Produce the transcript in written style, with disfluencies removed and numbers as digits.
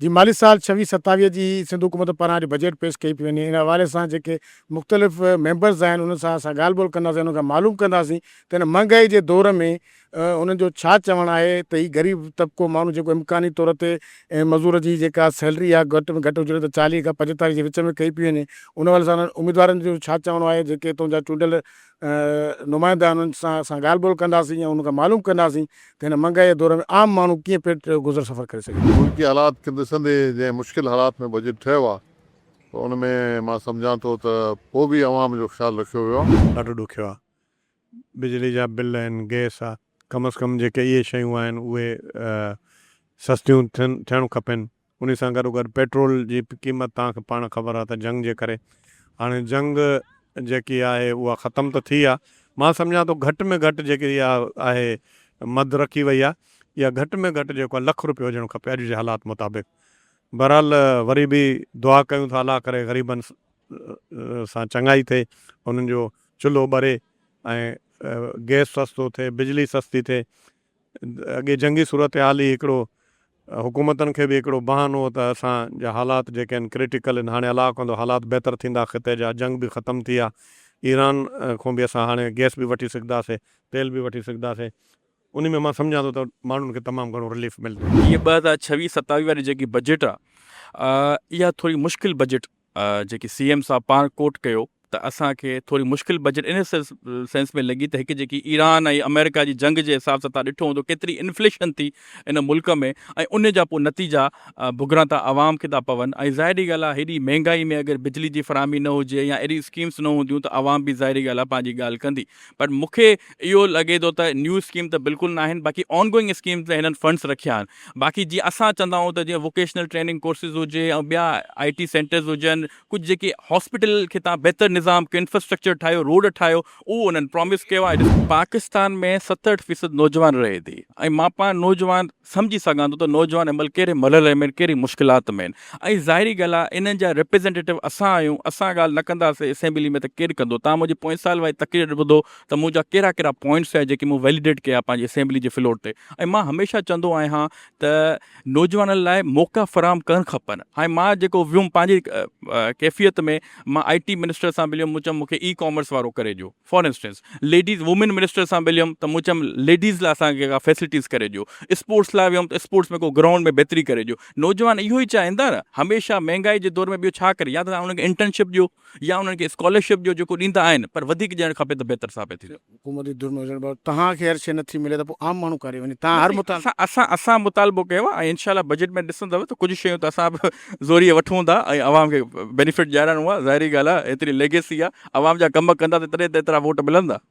جي مالي سال ڇويهه ستاويهه جي سنڌ حڪومت پاران اڄ بجيٽ پيش ڪئي پئي وڃي ان حوالي سان جيڪي مختلف ميمبرز آهن انهن سان اسان ڳالهه ٻولهه ڪنداسين انهن کان معلوم ڪنداسين ته هن مهنگائي جي دور ۾ انهن جو ڇا چوڻ آهي ته هي غريب طبقو ماڻهو جيڪو امڪاني طور تي مزور جي جيڪا سيلري آهي گهٽ ۾ گهٽ هجي ته 40 کان 45 جي وچ ۾ ڪئي پئي وڃي ان حوالي سان انهن اميدوارن جو ڇا چوڻو آهي جيڪي هتان جا چونڊيل نمائندا آهن انهن سان اسان ڳالهه ٻولهه ڪنداسين ۽ انهن کان معلوم ڪنداسين ته هن مهنگائي جي دور ۾ عام ماڻهو ڪيئن پيٽ جو گذر سفر ڪري سگهي ٿو. ملڪي حالات کي ڏسندي جنهن مشڪل حالات ۾ بجيٽ ٺهيو آهي ته ان ۾ مان سمجهان ٿو ته پوء به عوام جو خيال رکيو ويو آهي. ڏاڍو ڏکيو آهي. بجلي جا بل آهن، گئس آهي، ڪم از ڪم جيڪي اهي شيون آهن اهي سستيون ٿيڻ کپن. انهي سان گڏوگڏ پيٽرول جي قيمت توهان کي پاڻ خبر آهي ته جنگ جي ڪري هاڻي جنگ جيڪي آهي اها ختم ته ٿي آهي مان سمجهان ٿو گهٽ ۾ گهٽ جيڪي اها آهي مد رکي وئي آهي اها گهٽ ۾ گهٽ جيڪو آهي لک روپيو هجڻ کپي اڄ جي حالات مطابق بهرحال وري به دعا ڪيون ٿا الله ڪري غريبن سان چڱائي ٿئي انهن جو چلهو ٻري ۽ گئس سستو ٿئي بجلي سستي ٿئي اڳي جنگي صورتحال ئي هڪڙو حڪومتن کي به هڪڙو بهانو هو ته اسان جا حالات جيڪي آهن ڪريٽيڪل آهن هاڻي الله ڪندو حالات بهتر ٿيندا خطي جا جنگ به ختم ٿي آ ايران کان به اسان هاڻي گئس به وٺي سگهنداسي تيل به وٺي سگهنداسي انهي ۾ مان سمجهان ٿو ته ماڻهن کي تمام گهڻو رليف ملندو. هيء 2026 27 واري جيڪي بجيٽ آ اها ٿوري مشڪل بجيٽ جيڪي سي ايم صاحب پاڻ ڪوٽ ڪيو ته اسان کي ٿوري مشڪل بجيٽ ان سينس ۾ لڳي ته هڪ جيڪي ايران ۽ آمريڪا جي جنگ جي حساب سان تان ڏٺو هوندو ڪيتري انفليشن ٿي ان ملڪ ۾ ۽ ان جا پوء نتيجا ڀڳران ٿا عوام کي ٿا پون ۽ ظاهري ڳالهه آهي هيڏي مهنگائي ۾ اگر بجلي جي فراهمي نه هجي يا اهڙي اسڪيمس نه هونديون ته عوام به ظاهري ڳالهه آهي پنهنجي ڳالهه ڪندي پر مون کي اهو لڳي ٿو ته نيو اسڪيم ته بلڪل نه آهن باقي آن گوئنگ اسڪيمس ۾ هنن فنڊس رکيا آهن باقي جيئن اسان چوندا آهيون ته جيئن ووڪيشنل ٽريننگ ڪورسز هجي ۽ ٻيا آء ٽي سينٽرز هجن ڪجهه جيڪي هاسپيٽل کي تان بهتر نظام ڪيو انفراسٽرڪچر ٺاهيو روڊ ٺاهيو اهو انهن پرامس ڪيو آهي پاڪستان ۾ 67 فيصد نوجوان رهي ٿي ۽ مان پاڻ نوجوان سمجهي سگهان ٿو ته نوجوان هن مهل ڪهڙي مرحلي ۾ آهن ڪهڙي مشڪلات ۾ آهن ۽ ظاهري ڳالهه آهي انهن جا ريپريزينٽيٽو اسان آهيون اسان ڳالهه نه ڪنداسين اسيمبلي ۾ ته ڪير ڪندو تان منهنجي پوئين سال واري تقرير ٻڌو ته منهنجا ڪهڙا ڪهڙا پوائنٽس هيا جيڪي مون ويليڊيٽ ڪيا پنهنجي اسيمبلي جي فلور تي ۽ مان هميشه چوندو آهيان ته نوجوانن لاء موقعا فراهم ڪرڻ کپن هاڻي مان جيڪو ويم پنهنجي ڪيفيت ۾ مان آئي ٽي منسٽر سان مليم مون چيم مون کي اي ڪامرس وارو ڪري ڏيو for instance ladies women minister سان مليم ته مون چيم ليڊيز لاء اسان کي ڪا فيسلٽيز ڪري ڏيو اسپورٽس لاء ويم ته اسپورٽس ۾ ڪو گرائونڊ ۾ بهتري ڪري ڏيو نوجوان اهو ئي چاهين ٿا نه هميشه مهنگائي جي دور ۾ ٻيو ڇا ڪري يا ته انهن کي انٽرنشپ ڏيو يا انهن کي اسڪالرشپ ڏيو جيڪو ڏيندا آهن پر وڌيڪ ڏيڻ کپي ته بهتر ثابت ٿيندو. حڪومتي ڌر ۾ هجڻ بعد توهان کي هر شيء نه ٿي ملي ته پوء عام ماڻهو ڪاڏي وڃي توهان هر مطالبو. اسان اسان مطالبو ڪيو آهي ۽ انشاء الله بجيٽ ۾ ڏسندؤ ته ڪجهه شيون ته اسان به زوريء وٺون ٿا ۽ عوام کي بينيفٽ ڏيارڻو آهي ظاهري ڳالهه آهي ايتري ليگيسي آهي عوام جا ڪم ڪنداسين تڏهن ته ايترا ووٽ ملندا.